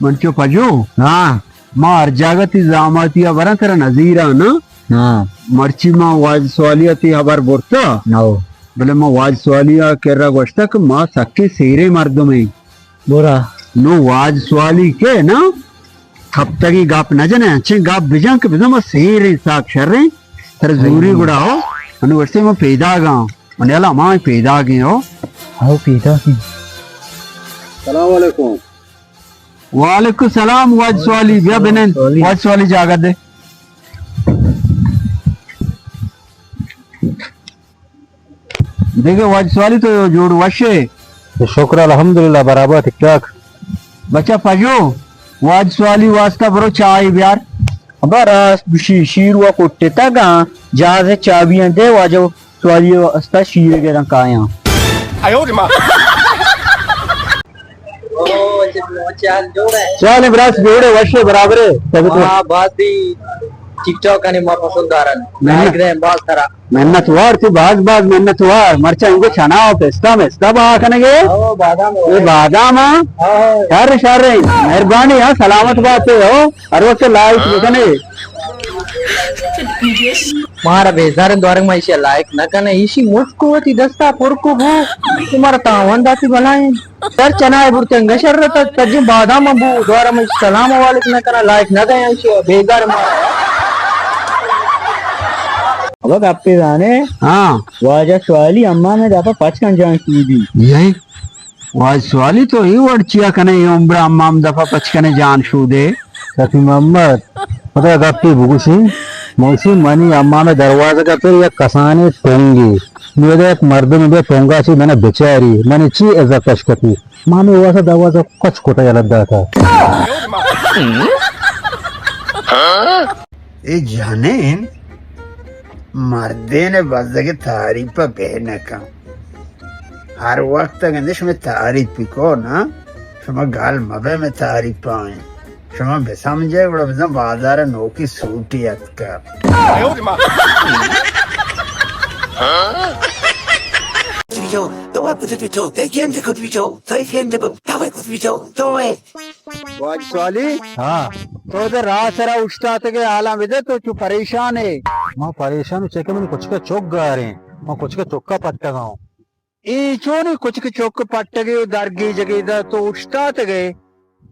انچو پجو؟ ہاں۔ ما ہر جاگہ تی زاماتی ء براں ترا نزیراں نا۔ ہاں۔ مرچی ما واجہ سوالی ء تی ہبر برتا۔ ہو۔ بلے ما واجہ سوالی ء کرا گوشتا کہ ما سکیں سیریں مردمیں۔ برا۔ نو واجہ سوالی کہ نا، کپتگی گپ نہ جنے، انچیں گپ بجن کہ بزن ما سیریں ساک شریں، ترا زوری گڑا ہو، انو گوشتے ما پیداگاں، من یلا ما پیداگیں ہو۔ ہو پیداگیں۔ سلام علیکم۔ وعلیکم سلام واجہ سوالی، بیا بنند، واجہ سوالی جاگہ دے۔ دیکھے واجہ سوالی تو جوڑ وشے؟ شکر الحمدللہ برابر ٹھیک ٹھاک۔ بچہ پجو، واجہ سوالی واسطہ برو چائے بیار۔ ابا راست بشی شیر و کٹتا گا، جہاز چابیاں دے واجہ سوالی واسطہ شیر گرن کایاں۔ چال براس جوڑے وشے برابرے۔ ہاں، باز دی ٹک ٹاک کنے ما پسند دارن۔ لائک دیں باز ترا۔ منت وار، تو باز باز منت وار۔ مرچا انگو چنا و پستا مستا با کنگے۔ او، بادام ہو۔ اے بادام ہاں۔ ہاں، ہاں۔ شر شر۔ مہربانی ہاں، سلامت باتے ہو۔ ہر وقت لائک بکنے۔ مارا بیزار دوارگ ما ایشی لائک نہ کنے۔ ایشی مشکو وتی دستا پر کو بو۔ تمہارا تاوان داتی بلائیں۔ سر چنائے برتے انگا شر رتا، تجیں بادام بو، دوارا من سلام و علیک نہ کنا، لائک نہ دیں، ایشی بیزار ما۔ ابا گپے زانے؟ ہاں۔ واجہ سوالی امام دفعہ پچ کن جان شودی۔ یہی واجہ سوالی تو ہی وڑ چیا کنے، اے عمر امام دفعہ پچ کنے جان شودے۔ شفیع محمد، پدا گپے بگوشی، موسی منی امام دروازگا پر یک کسانے ٹونگی۔ نودا یک مردم بے ٹونگا چی منا بچاری، منی چی عزت کش کتی۔ مامی واسا دروازہ کچ کتا یلت داتا۔ اے جنین مردین بزگ تعریف بہ نکن۔ ہر وقت گندے شما تعریف کو نا، شما گال مبے میں تعریف پائیں۔ شما بسمجھے گڑا بزن بازار نوکی سوٹی اتکا۔ واجہ سوالی؟ ہاں۔ تو دے راہ سرا اوشتاتگے، حالاں بدے، تو چو پریشان ئے۔ ما پریشان چے کہ منی کچکے چک گاریں، ما کچکے چکا پٹگا ہوں۔ اے چونی کچکے چک پٹگے و درگیجگے دا تو اوشتاتگے؟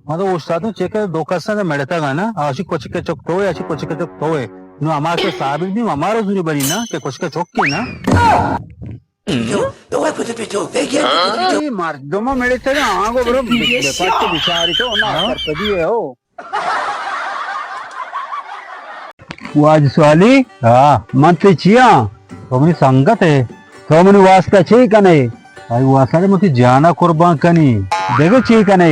ما تو اوشتاتوں چے کہ دو کساں دے مڑتگا نا، آشی کچکے چک تو ئے، آشی کچکے چک تو ئے۔ نو ہما کہ ثابت بھی ہمارا زوری بنی نا کہ کچکے چک کے نا۔ اے مردم مڑتگا، آنگو برو بپٹ بچاری تو نا، ہاں؟ سرپدی ہے ہو۔ واجہ سوالی؟ ہاں۔ من تئی چیا؟ تو منی سنگت ئے۔ تو منی واسطہ چے کنے؟ آئی واسطہ من تئی جانا قربان کنی۔ دگہ چے کنے؟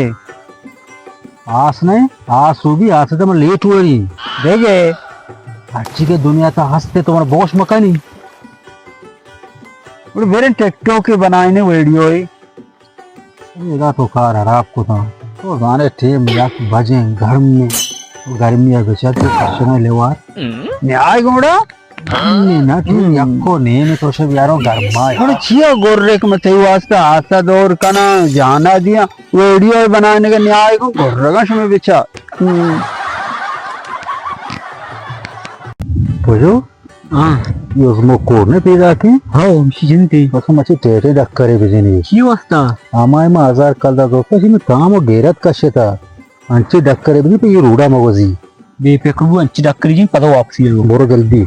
آس نہ؟ آس ہو بی، آس تو من لیٹ وری۔ دگہ؟ ہرچی کہ دنیا تا ہستے تو من بوش مکنی۔ گڑا بریں ٹک ٹاک بنائیں ویڈیو ئے۔ ادا تو کار حراب کتاں۔ تو زانے ٹیم یک بجیں گرمی، گرمی ء بچار تو کشنا لیوار۔ نیائے گوڑا؟ گرمی نہ تو یکو نیم تو شب یارو گرما۔ گوڑا چیا گورے کہ من تئی واسطہ آسا دور کنا، جانا دیا، ویڈیو بنانے کا نیائے گو گورگا شمے بچار۔ بجو؟ ہاں۔ اے ازمو کور نہ پیداکیں؟ ہاں، ہمشی جنتے۔ بس ہم اچھی ٹیٹے ڈکرے بجنی۔ چی واسطہ؟ ہمائے ما ہزار کلدار دوستا، اسی میں تام و غیرت کشتا۔ انچے ڈکرے بجنی پہ یہ روڈا موزی۔ بے فکر بو، انچے ڈکرے جن پدا واپسی رو۔ برو جلدی۔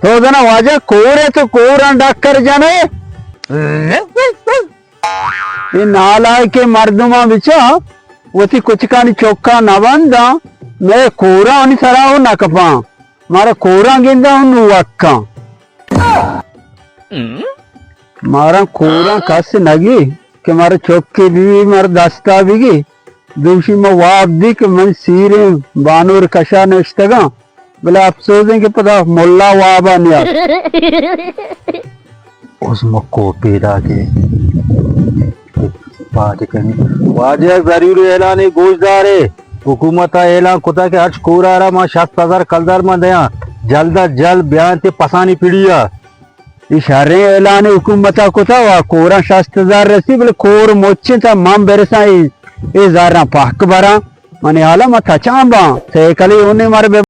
تو زنا واجہ کورے تو کوران ڈکر جنے۔ اے نالائکیں مردماں بچا وتی کچکانی چکاں نہ بنداں، مئے کورانی سرا و نہ کپاں، مارا کوراں گنداں و نو وکاں۔ مارا کوراں کس نگی کہ مارا چکے بی، مارا دستا بگی۔ دوشی ما واب دی کہ من سیریں بانور کشا نشتگاں، بلے افسوز انت کہ پدا ملا وابا نیات۔ اس مکو پیدا کے بات کنی۔ واجہ ضروری اعلان گوش دارے، حکومت ء اعلان کتا کہ ہرچ کورا را ما شست ہزار کلدار ما دیاں، جلد از جلد بیان تے پسانی پیڑی ء۔ اے شریں اعلان حکومت ءَ کتا و کوراں شست ہزار رسی، بلے کور مچیں تا من برساں اے، اے زراں پہک براں۔ منی حالا ما تچان باں، سیکلی اونے مر بہ